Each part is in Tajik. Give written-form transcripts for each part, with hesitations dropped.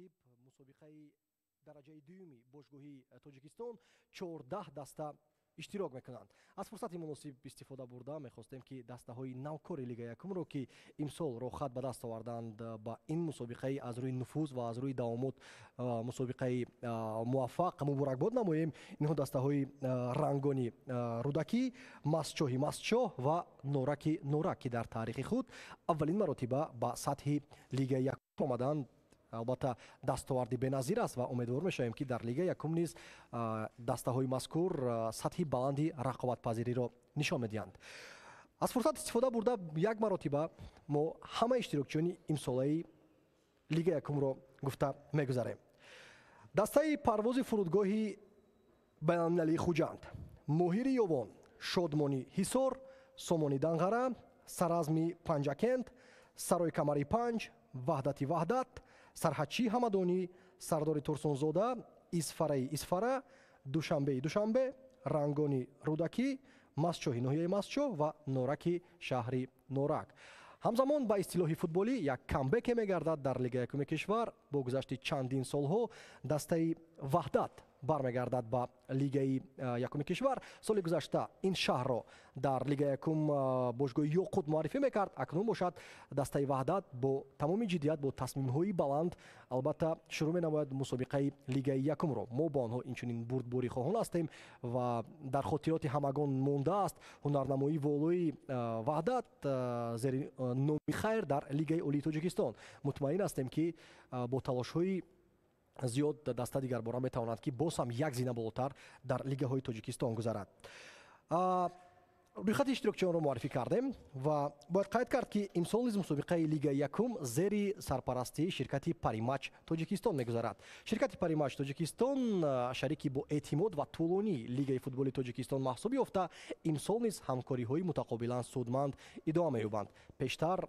Тартиб мусобиқаи дараҷаи дуюми бошгоҳии Тоҷикистон 14 даста иштирок мекунанд. Аз фурсати муносиб истифода бурда мехостем, ки дастаҳои навкори Лига якумро, ки имсол роҳхат ба даст оварданд ба ин мусобиқаи аз рӯи нуфуз ва аз рӯи давомот мусобиқаи муваффақ, муборакбод намоем. Инҳо дастаҳои рангони Рӯдакӣ, Мастчоҳи Мастчоҳ ва Нораки Норак, ки дар таърихи худ аввалин маротиба ба сатҳи Лигаи якум омаданд. Албатта, дастоварди беназир аст ва умедвор мешавем, ки дар Лига якум низ дастаҳои мазкур сатҳи баланди рақобатпазириро нишон медиҳанд. Аз фурсат истифода бурда, як маротиба мо ҳама иштирокчиёни имсолаи Лига якумро гуфта мегузарем. Дастаи Парвози фурудгоҳи байналмилалии Хуҷанд, Моҳири Ёвон, Шодмони Ҳисор, Сомони Данғара, Саразми Панҷакент, Сарои Камари Панҷ, Ваҳдати Ваҳдат, Сарҳадчии Ҳамадонӣ, Сардори Турсунзода, Исфараи Исфара, Душанбеи Душанбе, Рангони Рӯдакӣ, Мастчоҳи ноҳияи Мастчоҳ ва Нораки шаҳри Норак. Ҳамзамон, ба истилоҳи футболӣ, як камбеке мегардад дар Лига якуми кишвар. Бо гузашти чандин солҳо дастаи Ваҳдат бармегардад ба Лигаи якуми кишвар. Соли гузашта ин шаҳрро дар Лига якум бошгоҳи Ёқут муаррифӣ мекард. Акнун бошад, дастаи Ваҳдат бо тамоми ҷиддият, бо тасмимҳои баланд, албатта, шурӯъ менамояд мусобиқаи Лигаи якумро. Мо бо онҳо инчунин бурдборӣ хоҳон ҳастем ва дар хотироти ҳамагон мондааст ҳунарнамоии волои Ваҳдат зери номи хайр дар Лигаи Олии Тоҷикистон. Мутмаин ҳастем, ки бо талошҳои зиёд даста дигарбора метавонад, ки боз ҳам як зина болотар дар лигаҳои Тоҷикистон гузарад. Рӯйхати иштирокчиёнро муаррифӣ кардем ва бояд қайд кард, ки имсол низ мусобиқаи Лигаи якум зери сарпарастии ширкати Паримач Тоҷикистон мегузарад. Ширкати Паримач Тоҷикистон шарики бо эътимод ва тӯлонии Лигаи футболи Тоҷикистон маҳсуб ёфта, имсол низ ҳамкориҳои мутақобилан судманд идома меёбанд. Пештар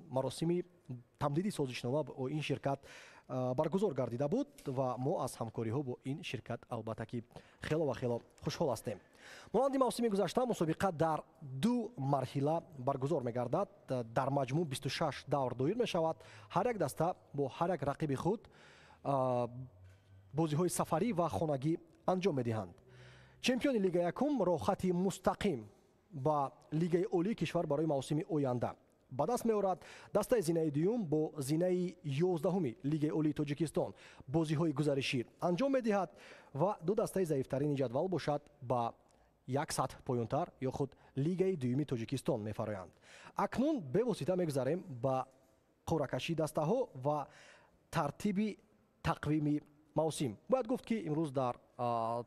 маросими тамдиди созишнома бо ин ширкат баргузор гардида буд ва мо аз ҳамкориҳо бо ин ширкат, албатта, ки хело ва хело хушҳол ҳастем. Монанди мавсими гузашта, мусобиқа дар ду марҳила баргузор мегардад. Дар маҷмӯъ 26 давр доир мешавад. Ҳар як даста бо ҳар як рақиби худ бозиҳои сафарӣ ва хонагӣ анҷом медиҳанд. Чемпиони Лига якум роҳхати мустақим ба Лигаи Олии кишвар барои мавсими оянда ба даст меорад. Дастаи зинаи дуюм бо зинаи 11-уми Лигаи Олии Тоҷикистон бозиҳои гузаришӣ анҷом медиҳад ва ду дастаи заифтарини ҷадвал бошад, ба як сатҳ поёнтар ё худ Лигаи дуюми Тоҷикистон мефароянд. Акнун бевосита мегузарем ба қуръакашии дастаҳо ва тартиби тақвими мавсим. Бояд гуфт, ки имрӯз дар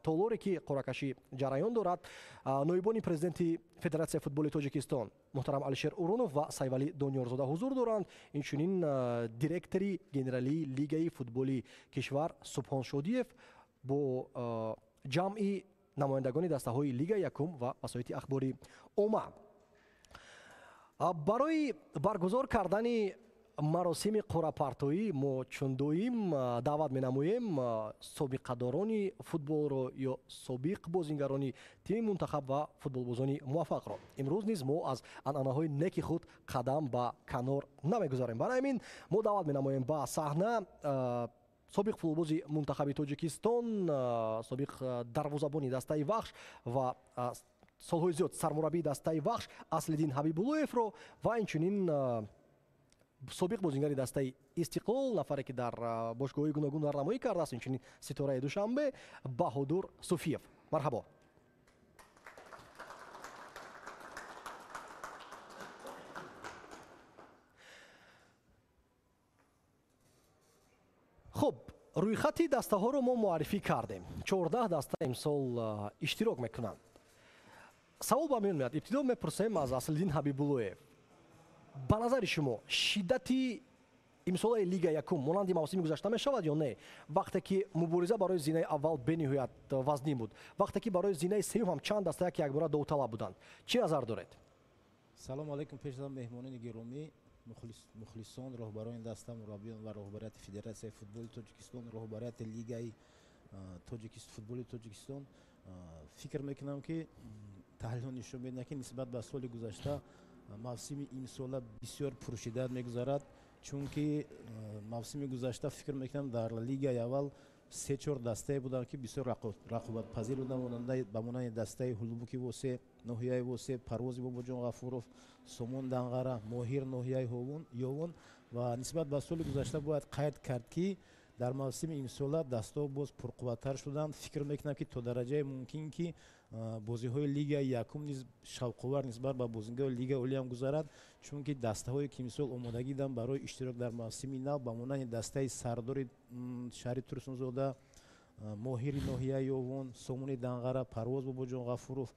толоре, ки қуръакашӣ ҷараён дорад, ноибони президенти Федератсияи футболи Тоҷикистон муҳтарам Алишер Урунов ва Сайвалӣ Дониёрзода ҳузур доранд, инчунин директори генералии Лигаи футболи кишвар Субҳон Шодиев бо ҷамъи намояндагони дастаҳои Лигаи якум ва васоити ахбори омма. Барои баргузор кардани маросими қуръапартоӣ мо чун доим даъват менамоем собиқадорони футболро ё собиқ бозингарони тими мунтахаб ва футболбозони муваффақро. Имрӯз низ мо аз анъанаҳои неки худ қадам ба канор намегузорем. Барои ҳамин мо даъват менамоем ба саҳна собиқ футболбози мунтахаби Тоҷикистон, собиқ дарвозабони дастаи Вахш ва солҳои зиёд сармураббии дастаи Вахш Аслиддин Ҳабибуллоевро ва инчунин собиқ бозингари дастаи Истиқлол, нафаре, ки дар бошгоҳҳои гуногун ҳунарнамоӣ кардааст, инчунин ситораи Душанбе Баҳодур Суфиев. Марҳабо. Хуб, рӯйхати дастаҳоро мо муаррифӣ кардем. 14 даста имсол иштирок мекунанд. Савол ба миён меяд. Ибтидо мепурсем аз Аслиддин Ҳабибуллоев: ба назари шумо, шиддати имсолаи Лига якум монанди мавсими гузашта мешавад ё не, вақте ки мубориза барои зинаи аввал бениҳоят вазнин буд, вақте ки барои зинаи сеюм ҳам чанд даста яке якбора довталаб буданд? Чӣ назар доред? Салому алайкум пеш аз меҳмонони гиромӣ, мухлисон, роҳбарони даста, мураббиён ва роҳбарияти Федератсияи футболи Тоҷикистон, роҳбарияти Лигаи футболи Тоҷикистон. Фикр мекунам, ки таҳлилҳо нишон медиҳанд, ки нисбат ба соли гузашта мавсими имсола бисёр пуршиддат мегузарад. Чунки мавсими гузашта, фикр мекунам, дар лигаи аввал се-чор дастае буданд, ки бисёр рақобатпазир буданд, ба монанди дастаи Ҳулбуки Восе, ноҳияи Восе, Парвози Бобоҷон Ғафуров, Сомон Данғара, Моҳир ноҳияи Ёвон. Ва нисбат ба соли гузашта бояд қайд кард, ки дар мавсими имсола дастаҳо боз пурқувваттар шуданд. Фикр мекунам, ки то дараҷаи мумкин, ки бозиҳои лигаи якум низ шавқовар нисбат ба бозиҳои лигаи олиам гузарад, чунки дастаҳое, ки имсол омодагӣ диданд барои иштирок дар мавсими нав, ба монанди дастаи Сардори шаҳри Турсунзода, Моҳири ноҳияи Ёвон, Сомони Данғара, Парвоз Бобоҷон Ғафуров,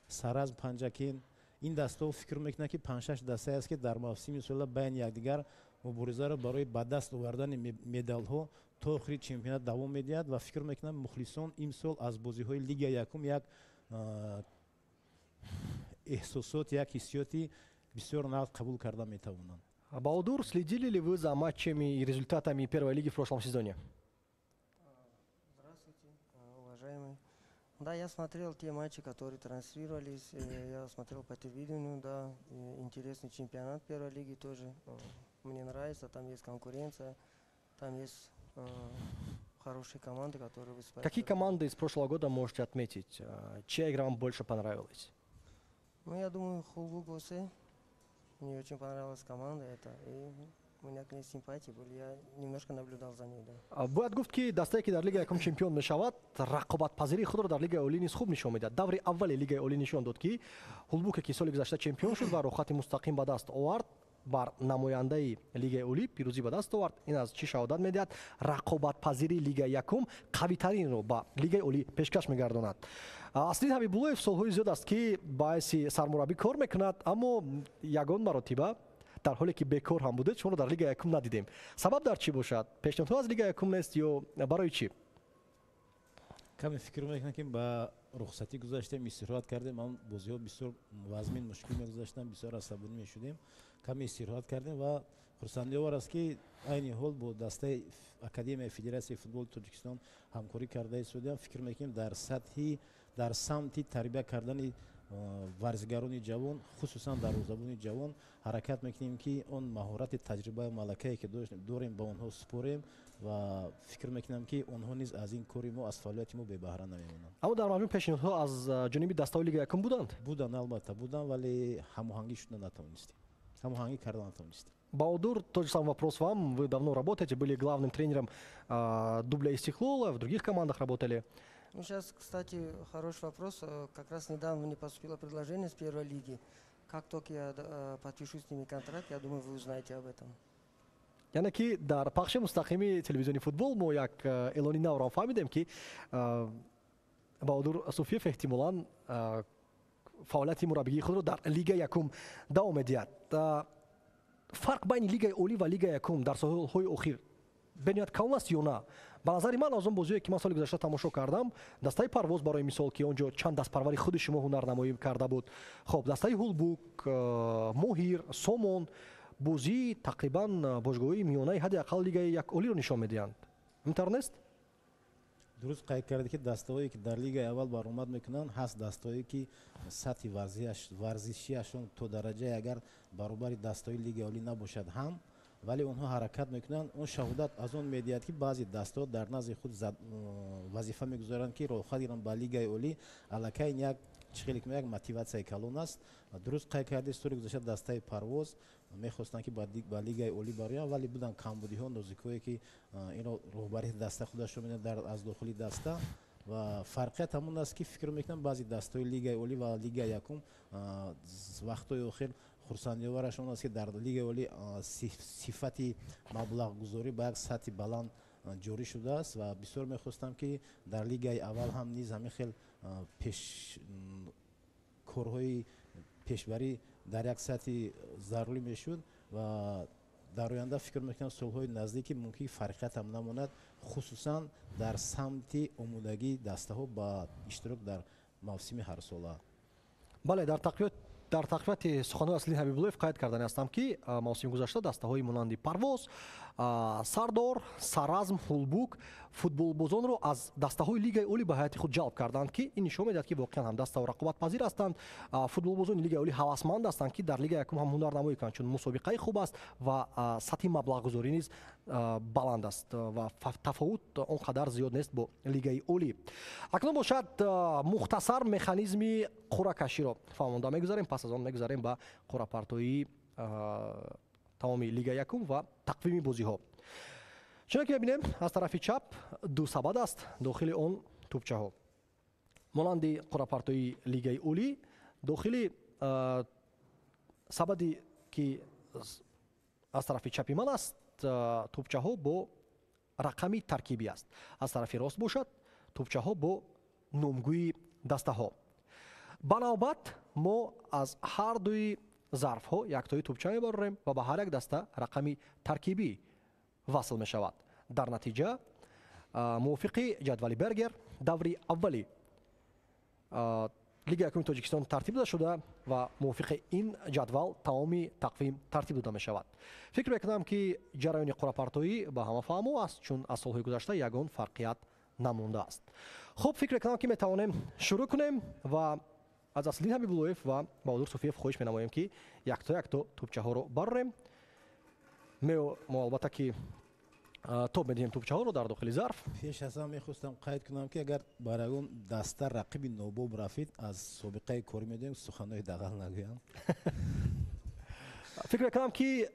Саразм Панҷакент, ин дастаҳо, фикр мекунам, ки панҷшаш дастае аст, ки дар мавсими имсола байни якдигар муборизаро барои ба даст овардани медалҳо то охири чемпионат давом медиҳад. Ва фикр мекунам, мухлисон имсол аз бозиҳои лигаи якум як эҳсосот, як ҳиссиёти бисёр нағз қабул карда метавонанд. Баҳодур, следили ли вы за матчами и результатами первой лиги в прошлом сезоне? Здравствуйте, уважаемые. Да, я смотрел те матчи, которые транслировались, я смотрел по телевидению, да, интересный чемпионат первой лиги тоже. Мне нравится, там есть конкуренция, там есть хорошие команды, которые выступают. Какие команды из прошлого года можете отметить? Чья игра вам больше понравилась? Ну, я думаю, Хулбук Восе. Мне очень понравилась команда эта. И у меня к ней симпатии были. Я немножко наблюдал за ней, да. Бояд гуфт, ки дастае, ки дар лигаи якум чемпион мешавад, рақобатпазирии худро дар лигаи олӣ низ хуб нишон медиҳад. Даври аввали лигаи олӣ нишон дод, ки Ҳулбуке, ки соли гузашта чемпион шуд ва роҳхати мустақим ба даст овард, бар намояндаи лигаи олӣ пирӯзӣ ба даст овард. Ин аз чӣ шаҳодат медиҳад? Рақобатпазирии лигаи якум қавитаринро ба лигаи олӣ пешкаш мегардонад. Аслиддин Ҳабибуллоев солҳои зиёд аст, ки ба ҳайси сармураббӣ кор мекунад, аммо ягон маротиба, дар ҳоле ки бекор ҳам будед, шуморо дар лигаи якум надидем. Сабаб дар чӣ бошад? Пешниҳодҳо аз лигаи якум нест ё барои чӣ? Каме фикр мекунам, ки ба рухсатӣ гузаштем, истироҳат кардем. Ан бозиҳо бисёр вазмин, мушкил мегузаштанд, бисёр асабонӣ мешудем. Каме истироҳат кардем ва хурсандиовар аст, ки айни ҳол бо дастаи Академияи Федератсияи футболи Тоҷикистон ҳамкорӣ карда истодаам. Фикр мекунем, дар сатҳи, дар самти тарбия кардани варзигарони ҷавон, хусусан дарвозабони ҷавон, ҳаракат мекунем, ки он маҳорати, таҷрибаи, малакае, ки дорем, ба онҳо супорем ва фикр мекунам, ки онҳо низ аз ин кори мо, аз фаъолияти мо бебаҳра намемонанд. Аммо дар маҷмӯъ пешниҳодҳо аз ҷониби дастаҳои лигаи якум буданд? Буданд, албатта, буданд, вале ҳамоҳангӣ шуда натавонистем, ҳамоҳангӣ карда натавонистем. Баҳодур, тот же самый вопрос вам. Вы давно работаете, были главным тренером дубля Истиклола, в других командах работали. Ну, сейчас, кстати, хороший вопрос. Как раз недавно мне поступило предложение с первой лиги. Как только я подпишу с ними контракт, я думаю, вы узнаете об этом. Яъне ки дар пахши мустақими телевизиони футбол мо як эълони навро фаҳмидем, ки Баҳодур Суфиев эҳтимолан фаъолияти мураббигии худро дар лигаи якум давом медиҳад. Фарқ байни лигаи олӣ ва лигаи якум дар солҳои охир бениҳоят калон аст ё на? Ба назари ман, аз он бозие, ки ман соли гузашта тамошо кардам, дастаи Парвоз, барои мисол, ки он ҷо чанд дастпарвари худи шумо ҳунарнамоӣ карда буд, хоб, дастаи Ҳулбук, Моҳир, Сомон бозии тақрибан бошгоҳии миёнаи ҳадди ақал лигаи як олиро нишон медиҳанд. Ҳамин нест? Дуруст қайд кардед, ки дастаҳое, ки дар лигаи аввал баромад мекунанд, ҳаст дастаҳое, ки сатҳи варзишиашон то дараҷае агар баробари дастаҳои лигаи олӣ набошад ҳам, вале онҳо ҳаракат мекунанд. Он шаҳодат аз он медиҳад, ки баъзе дастаҳо дар назди худ вазифа мегузоранд, ки роҳхат гиранд ба лигаи олӣ. Аллакай ин як чӣ хеле як мотиватсияи калон аст. Дуруст қайд кардед, соли гузашта дастаи Парвоз мехостанд, ки ба лигаи олӣ бароянд, вале буданд камбудиҳо, нозикҳое, ки инро роҳбарии даста худашро медонад дар аз дохили даста. Ва фарқият ҳамон аст, ки фикр мекунам, баъзе дастаҳои лигаи олӣ ва лигаи якум вақтҳои охир хурсандиовараш он аст, ки дар лигаи олӣ сифати маблағгузорӣ ба як сатҳи баланд ҷорӣ шудааст ва бисёр мехостам, ки дар лигаи аввал ҳам низ ҳамин хел пеш корҳои пешбарӣ дар як сатҳи зарурӣ мешуд. Ва дар оянда, фикр мекунам, солҳои наздики мумкин фарқият ҳам намонад, хусусан дар самти омодагии дастаҳо ба иштирок дар мавсими ҳарсола. Бале, дар тақвиёт Дар тақвияти суханҳои Аслиддин Ҳабибуллоев қайд кардани ҳастам, ки мавсими гузашта дастаҳои монанди Парвоз, Сардор, Саразм, Ҳулбук футболбозонро аз дастаҳои Лигаи Олӣ ба ҳайати худ ҷалб карданд, ки ин нишон медиҳад, ки воқеан ҳам дастаҳо рақобатпазир ҳастанд. Футболбозони Лигаи Олӣ ҳавасманд ҳастанд, ки дар Лигаи якум ҳам ҳунарнамоӣ кунанд, чун мусобиқаи хуб аст ва сатҳи маблағгузорӣ низ баланд аст ва тафовут он қадар зиёд нест бо Лигаи Олӣ. Акнун бошад, мухтасар механизми қуръакаширо фаҳмонда мегузарем. Пас аз он мегузарем ба қуръапартоии тамоми Лигаи якум ва тақвими бозиҳо. Чунон ки мебинем, аз тарафи чап ду сабад аст, дохили он тӯбчаҳо. Монанди қуръапартоии Лигаи Олӣ, дохили сабаде ки аз тарафи чапи ман аст, тӯбчаҳо бо рақами таркибӣ аст. Аз тарафи рост бошад, тӯбчаҳо бо номгӯи дастаҳо. Ба навбат мо аз ҳар дуи зарфҳо яктои тӯбча мебарорем ва ба ҳар як даста рақами таркибӣ васл мешавад. Дар натиҷа, мувофиқи ҷадвали Бергер, даври аввали Лигаи якуми Тоҷикистон тартиб дода шуда ва мувофиқи ин ҷадвал тамоми тақвим тартиб дода мешавад. Фикр мекунам, ки ҷараёни қуръапартоӣ ба ҳама фаҳмо аст, чун аз солҳои гузашта ягон фарқият намондааст. Хуб, фикр мекунам, ки метавонем шурӯъ кунем ва аз Аслиддин Ҳабибуллоев ва Баҳодур Суфиев хоҳиш менамоем, ки якто якто тӯбчаҳоро барорем. Мо албатта ки тоб медиҳем тӯбчаҳоро дар дохили зарф. Пеш аз ҳама мехостам қайд кунам, ки агар бар ягон даста рақиби нобоб рафид, аз собиқаи корӣ медоем, суханҳои дағал нагӯям. Фикр мекунам, ки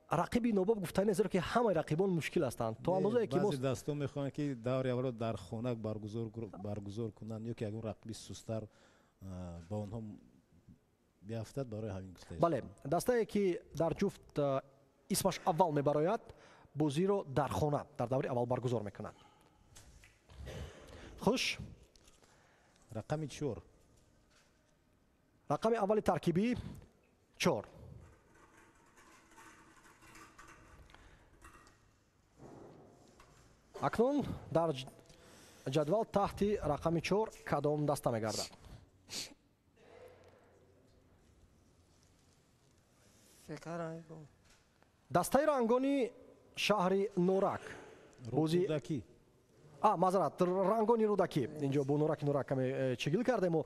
рақиби нобоб гуфтани, зеро ки ҳамаи рақибон мушкил ҳастанд. То андозае ки баъзе дастҳо мехоҳанд, ки даври аввалро дар хона баргузор кунанд ё ки ягон рақиби сустар ба онҳо биафтад, барои ҳамин гуфта. Бале, дастае ки дар ҷуфт исмаш аввал мебарояд, бозиро дар хона дар даври аввал баргузор мекунад. Хуш, рақами 4. Рақами аввали таркибӣ 4. Акнун дар ҷадвал таҳти рақами 4 кадом даста мегардад? Дастаи рангони шаҳри Норак. Рӯдакӣ. Маъзарат, рангони Рӯдакӣ. Инҷо бо Нораки Норак каме чигил кардему.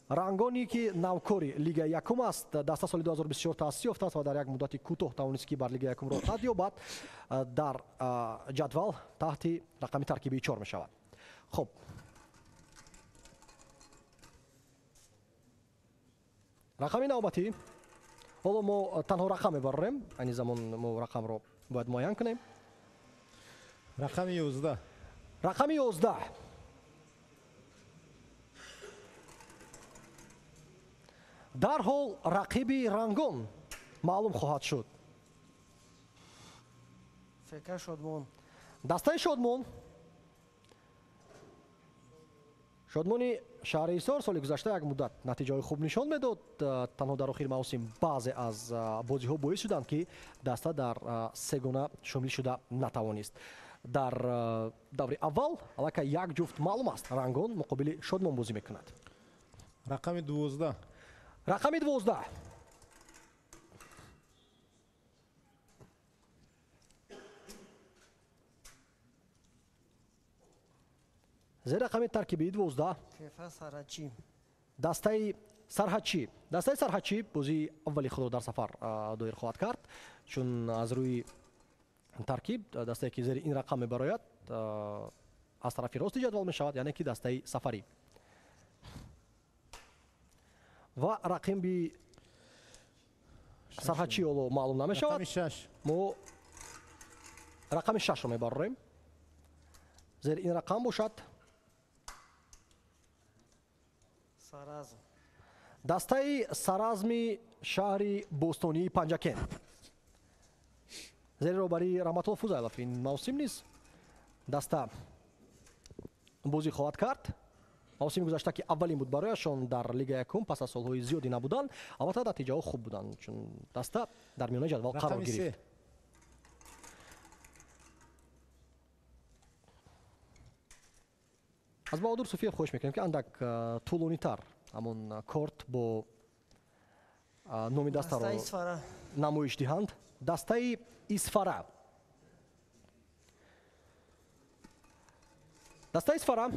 Рангоне ки навкори Лигаи якум аст, даста соли 2024 таъсис ёфтааст ва дар як муддати кӯтоҳ тавонист, ки бар Лигаи якум роҳ ёбад, дар ҷадвал таҳти рақами таркибии 4 мешавад. Хуб, рақами навбатӣ. Ҳоло мо танҳо рақам мебарорем, айни замон мо рақамро бояд муайян кунем. Рақами 11. Рақами 11. Дарҳол рақиби рангон маълум хоҳад шуд. ФК Шодмон. Дастаи Шодмон. Шодмони шаҳри Ҳисор соли гузашта як муддат натиҷаҳои хуб нишон медод. Танҳо дар охири мавсим баъзе аз бозиҳо боис шуданд, ки даста дар сегона шомил шуда натавонист. Дар даври аввал аллакай як ҷуфт маълум аст. Рангон муқобили Шодмон бозӣ мекунад. Рақами 12. Рақами 12. Зери рақами таркибии 12 дастаи Сарҳадчӣ. Дастаи Сарҳадчӣ бозии аввали худро дар сафар доир хоҳад кард, чун аз рӯи таркиб дастае ки зери ин рақам мебарояд, аз тарафи рости ҷадвал мешавад, яъне ки дастаи сафарӣ. Ва рақиби Сарҳадчӣ ҳоло маълум намешавад. Мо рақами 6-ро мебарорем. Зери ин рақам бошад Саразм. Дастаи Саразми шаҳри бостонии Панҷакент. Зери роҳбарии Раҳматулло Фузайлов ин мавсим низ даста бозӣ хоҳад кард. Мавсими гузашта, ки аввалин буд барояшон дар Лигаи якум пас аз солҳои зиёде набуданд, албатта натиҷаҳо хуб буданд, чун даста дар миёнаи ҷадвал қарор гирифт. Аз Баҳодур Суфиев хоҳиш мекунем, ки андак тӯлонитар ҳамон корт бо Номи дастаро намоиш диҳанд. Дастаи Исфара. Дастаи Исфара,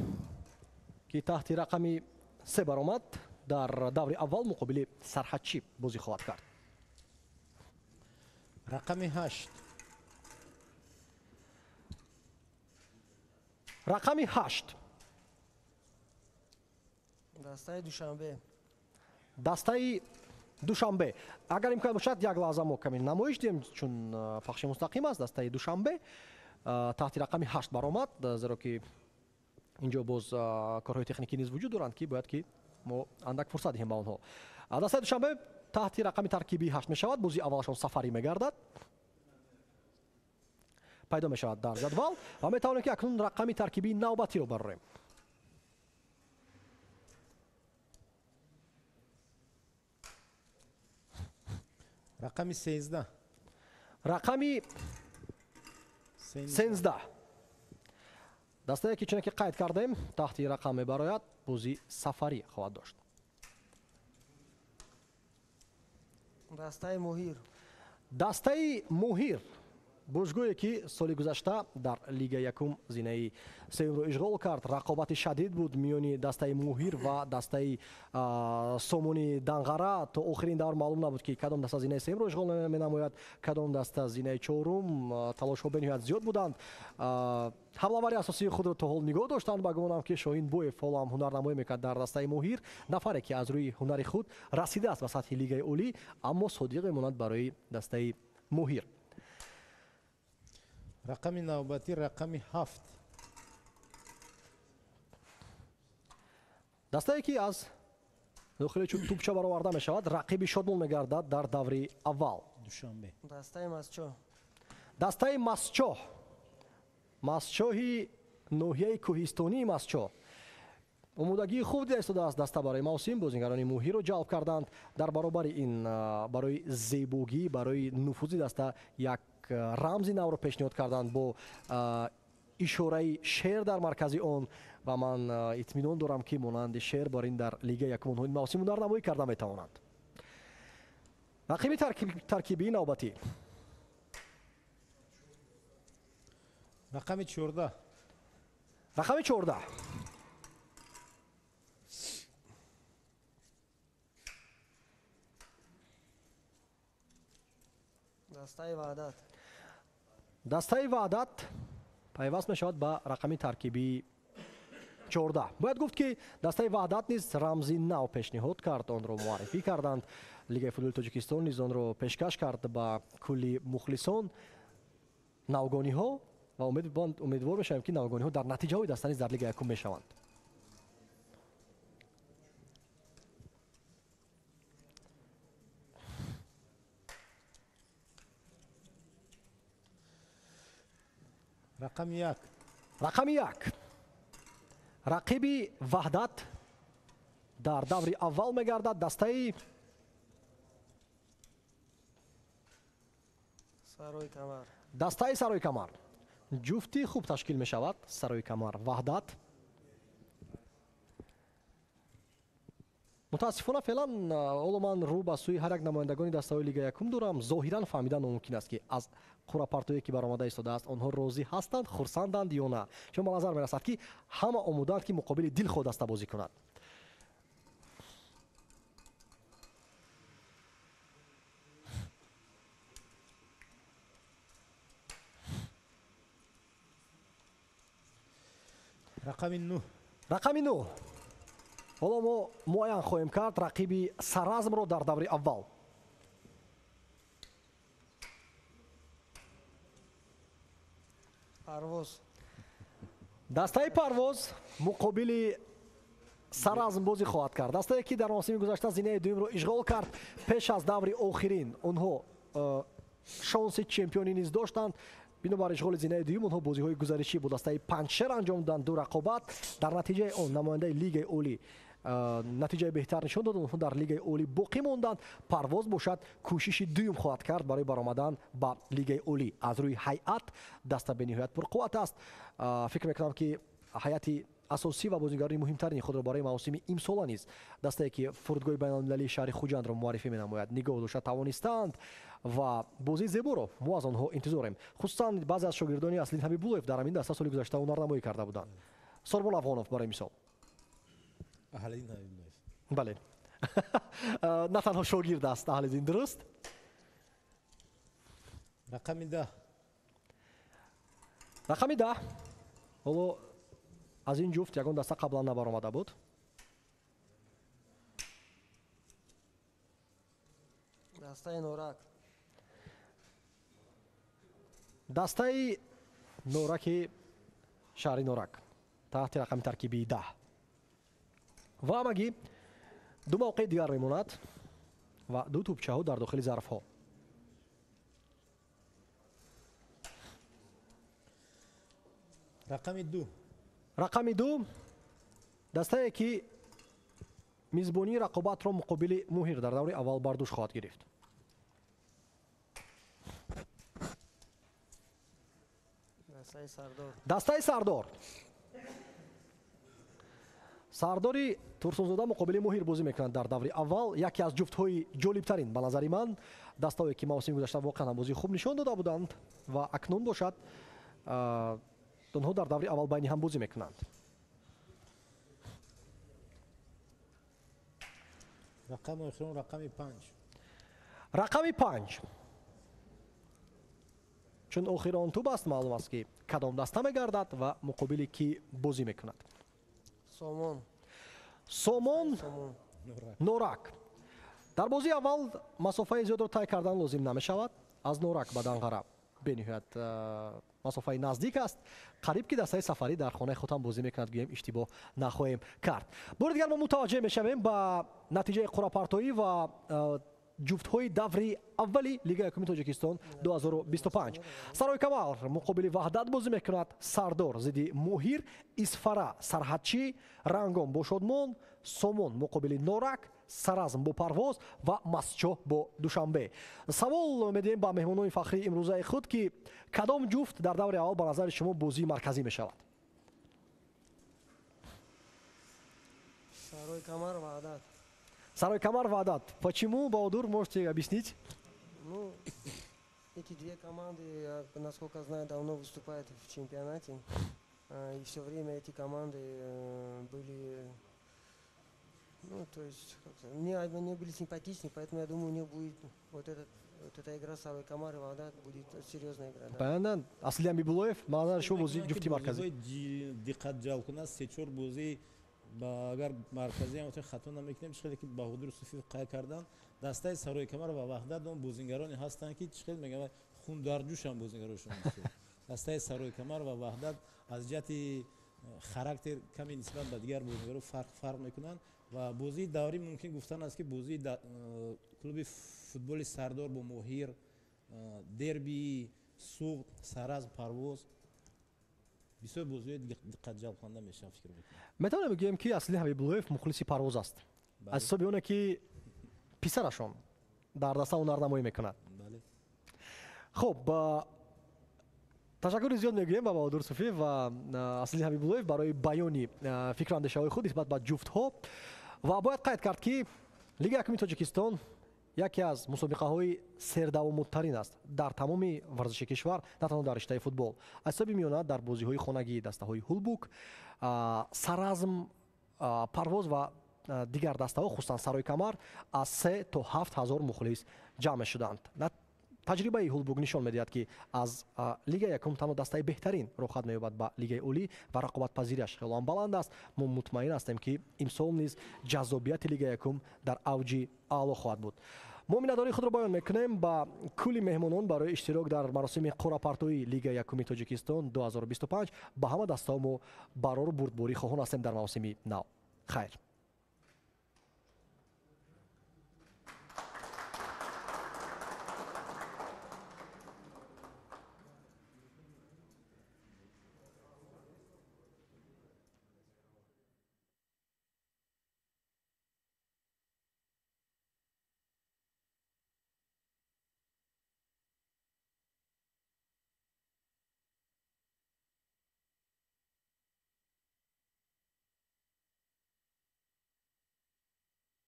ки таҳти рақами 3 баромад, дар даври аввал муқобили Сарҳадчӣ бозӣ хоҳад кард. Рақами 8. Рақами 8. Дастаи Душанбе. Дастаи Душанбе. Агар имкон бошад, як лаҳза мо каме намоиш диҳем, чун пахши мустақим аст. Дастаи Душанбе таҳти рақами 8 баромад, зеро ки инҷо боз корҳои техникӣ низ вуҷуд доранд, ки бояд ки мо андак фурсат диҳем ба онҳо. Дастаи Душанбе таҳти рақами таркибии 8 мешавад. Бозии аввалашон сафарӣ мегардад, пайдо мешавад дар ҷадвал ва метавонем ки акнун рақами таркибии навбатиро барорем. Рақами 13. Рақами 13. Дастае ки чуне ки қайд кардем, таҳти рақам мебарояд, бозии сафарӣ хоҳад дошт. Дастаи Моҳир. Дастаи Моҳир, бошгоҳе ки соли гузашта дар Лига якум зинаи сеюмро ишғол кард. Рақобати шадид буд миёни дастаи Моҳир ва дастаи Сомони Данғара. То охирин давр маълум набуд, ки кадом даста зинаи сеюмро ишғол менамояд, кадом даста зинаи чорум. Талошҳо бениҳоят зиёд буданд. Ҳамлавари асосии худро то ҳол нигоҳ доштанд. Ба гумонам, ки Шоҳин Боев ҳоло ҳам ҳунарнамоӣ мекард дар дастаи Моҳир, нафаре ки аз рӯи ҳунари худ расидааст ба сатҳи Лигаи олӣ, аммо содиқ мемонад барои дастаи Моҳир. Рақами навбатӣ рақами 7. Дастае ки аз дохили тӯпча бароварда мешавад, рақиби Шодмон мегардад дар даври аввал. Душанбе. Дастаи Масчоҳ. Дастаи Масчоҳ. Масчоҳи ноҳияи кӯҳистонии Масчоҳ. Омодагии хуб дида истодааст даста барои мавсим. Бозингарони Моҳирро ҷалб карданд. Дар баробари ин барои зебогӣ, барои нуфузи даста як рамзи навро пешниҳод карданд бо ишораи шер дар маркази он, ва ман итминон дорам, ки монанди шер бар ин дар Лигаи якум онҳо ин мавсим ҳунарнамоӣ карда метавонанд. Рақиби таркибии навбатӣ рақами 14. Рақами 14. Дастаи Ваҳдат. Дастаи Ваҳдат пайваст мешавад ба рақами таркибии 14. Бояд гуфт, ки дастаи Ваҳдат низ рамзи нав пешниҳод кард, онро муаррифӣ карданд. Лигаи футболи Тоҷикистон низ онро пешкаш кард ба кулли мухлисон, навгониҳо, ва умедвор мешавем, ки навгониҳо дар натиҷаҳои даста низ дар Лигаи якум мешаванд. Рақами 1. Рақами 1. Рақиби Ваҳдат дар даври аввал мегардад дастаи Сарои Камар. Дастаи Сарои Камар. Ҷуфти хуб ташкил мешавад. Сарои Камар, Ваҳдат. Мутаассифона, феълан ҳоло ман рӯ ба сӯи ҳар як намояндагони дастаҳои Лигаи якум дорам. Зоҳиран фаҳмидан номумкин аст, ки аз қуръапартое ки баромада истодааст, онҳо розӣ ҳастанд, хурсанданд ё на, чун ба назар мерасад, ки ҳама омодаанд, ки муқобили дилхоҳ даста бозӣ кунад. Рақами 9. Рақами 9. Ҳоло мо муайян хоҳем кард рақиби Саразмро дар даври аввал. Парвоз. Дастаи Парвоз муқобили Саразм бозӣ хоҳад кард. Дастае ки дар мавсими гузашта зинаи дуюмро ишғол кард, пеш аз даври охирин онҳо шонси чемпионӣ низ доштанд. Бинобар ишғоли зинаи дуюм онҳо бозиҳои гузаришӣ бо дастаи Панҷшер анҷом доданд, ду рақобат. Дар натиҷаи он намояндаи Лигаи олӣ натиҷаи беҳтар нишон дод, онҳо дар Лигаи олӣ боқӣ монданд. Парвоз бошад, кӯшиши дуюм хоҳад кард барои баромадан ба Лигаи олӣ. Аз рӯи ҳайат даста бениҳоят пурқувват аст. Фикр мекунам, ки ҳайати асосӣ ва бозигарони муҳимтарини худро барои мавсими имсола низ дастае, ки фурудгоҳи байналмилалии шаҳри Хуҷандро муаррифӣ менамояд, нигоҳ дошта тавонистанд ва бозии зеборо мо аз онҳо интизорем. Хусусан баъзе аз шогирдони Аслиддин Ҳабибуллоев дар ҳамин даста соли гузашта ҳунарнамоӣ карда буданд. Сорбон Афғонов барои мисол. Бале, на танҳо шогирд аст Аҳлиддин, дуруст? Рақами 10. Рақами 10. Ҳоло аз ин ҷуфт ягон даста қаблан набаромада буд. Дастаи Норак. Дастаи Нораки шаҳри Норак таҳти рақами таркибии 10. Ва ҳамагӣ ду мавқеи дигар мемонад ва ду тӯбчаҳо дар дохили зарфҳо. Рақами 2. Рақами 2, дастае, ки мизбонии рақобатро муқобили Муҳир дар даври аввал бар дӯш хоҳад гирифт. Дастаи Сардор. Дастаи Сардор. Сардори Турсунзода муқобили Муҳир бозӣ мекунанд дар даври аввал. Яке аз ҷуфтҳои ҷолибтарин ба назари ман, дастаое, ки мавсими гузашта воқеан ҳам бозии хуб нишон дода буданд ва акнун бошад онҳо дар даври аввал байни ҳам бозӣ мекунанд. Рақами охирон рақами 5. Рақами 5. Чун охирон тӯб аст, маълум аст, ки кадом даста мегардад ва муқобили кӣ бозӣ мекунад. Сомон. Сомон Норак. Дар бозии аввал масофаи зиёдро тай кардан лозим намешавад. Аз Норак ба Данғара бениҳоят масофаи наздик аст. Қариб ки дастаи сафарӣ дар хонаи худ ҳам бозӣ мекунад, гӯем иштибоҳ нахоҳем кард. Бори дигар мо мутаваҷҷеҳ мешавем ба натиҷаи қуръапартоӣ ва ҷуфтҳои даври аввали Лигаи якуми Тоҷикистон 2025. Сарои Камар муқобили Ваҳдат бозӣ мекунад, Сардор зидди Муҳир, Исфара Сарҳадчӣ, Рангон бо Шодмон, Сомон муқобили Норак, Саразм бо Парвоз ва Масчоҳ бо Душанбе. Савол медиҳем ба меҳмонони фахрии имрӯзаи худ, ки кадом ҷуфт дар даври аввал ба назари шумо бозии марказӣ мешавад? Сарои Камар, Ваҳдат. Сарой Камар, Ваҳдат. Почему, Баҳодур, можете объяснить? Ну, эти две команды, я, насколько знаю, давно выступают в чемпионате. И все время эти команды были, ну, то есть, мне они были симпатичны, поэтому я думаю, у них будет вот эта игра Сарой Камар и Ваҳдат будет серьезная игра. Да. Понятно. Аслиддин Ҳабибуллоев, ба назари шумо бозии ҷуфти марказӣ? Диққат ҷалб кунад, се-чор бозии агар марказӣ ҳам хато намекунем, чӣ хеле ки Баҳодур Суфиев қайд карданд, дастаи Сарои Камар ва Ваҳдат он бозингароне ҳастанд, ки чӣ хел мегӯянд, хундарҷӯшанд бозингарошон. Дастаи Сарои Камар ва Ваҳдат аз ҷиҳати характер каме нисбат ба дигар бозингаро фарқ мекунанд ва бозии даврӣ мумкин гуфтан аст, ки бозии клуби футболи Сардор бо Моҳир, дерби Суғд, Саразм, Парвоз, бисёр бозиҳои диққатҷалбкунанда мешавад, фикр мекунам. Метавонем бигӯем, ки Аслиддин Ҳабибуллоев мухлиси Парвоз аст, аз ҳисоби оне, ки писарашон дар даста ҳунарнамоӣ мекунад. Хуб, ташаккури зиёд мегӯем ба Баҳодур Суфиев ва Аслиддин Ҳабибуллоев барои баёни фикру андешаҳои худ нисбат ба ҷуфтҳо. Ва бояд қайд кард, ки Лигаи якуми Тоҷикистон яке аз мусобиқаҳои сердавомудтарин аст дар тамоми варзиши кишвар, на танҳо дар риштаи футбол. Аз ҳисоби миёна дар бозиҳои хонагии дастаҳои Ҳулбук, Саразм, Парвоз ва дигар дастаҳо, хусусан Сарои Камар, аз 3 то 7 ҳазор мухлис ҷамъ мешуданд. Таҷрибаи Ҳулбук нишон медиҳад, ки аз Лигаи якум танҳо дастаи беҳтарин роҳхат меёбад ба Лигаи олӣ ва рақобатпазириаш хелоам баланд аст. Мо мутмаин ҳастем, ки имсол низ ҷаззобияти Лигаи якум дар авҷи аъло хоҳад буд. Мо миннатдории худро баён мекунем ба кулли меҳмонон барои иштирок дар маросими қуръапартоии Лигаи якуми Тоҷикистон 2025. Ба ҳама дастаҳо мо барору бурдборӣ хоҳон ҳастем дар мавсими нав. Хайр.